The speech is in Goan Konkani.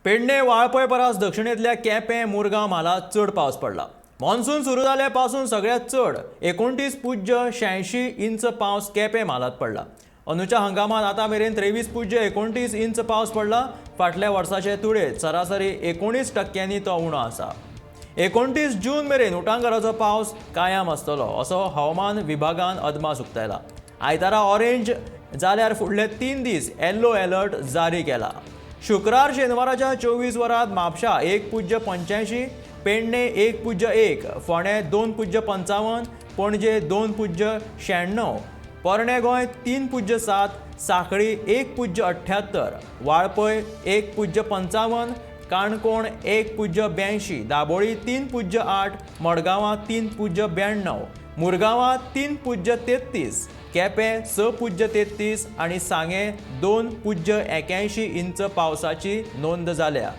पेडणे वाळपय परस दक्षिणेंतल्या केपें, मुरगांव म्हालांत चड पावस पडला. मॉन्सून सुरू जाल्या पासून सगळ्यांत चड 29.86 इंच पावस केपें म्हालांत पडला. अंदूच्या हंगामांत आतां मेरेन 23.29 इंच पावस पडला. फाटल्या वर्साचे तुळेंत सरासरी 19% तो उणो आसा. 29 जून मेरेन उटांगाराचो पावस कायम आसतलो असो हवामान विभागान अदमास उक्तायला. आयतारा ऑरेंज जाल्यार फुडले 3 दीस येल्लो अलर्ट जारी केला. शुक्रार शेनवाराच्या 24 वरांत म्हापशा 1.85, पेडणे 1.1, फोंडें 2.55, पणजे 2.96, पोरणें गोंय 3.7, सांखळी 1.78, वाळपय 1.55, काणकोण 1.82, दाबोळी 3.8, मडगांवां 3.92, मुरगांवां 3.33, केपें 6.33 आनी सांगें 2.81 इंच पावसाची नोंद जाल्या.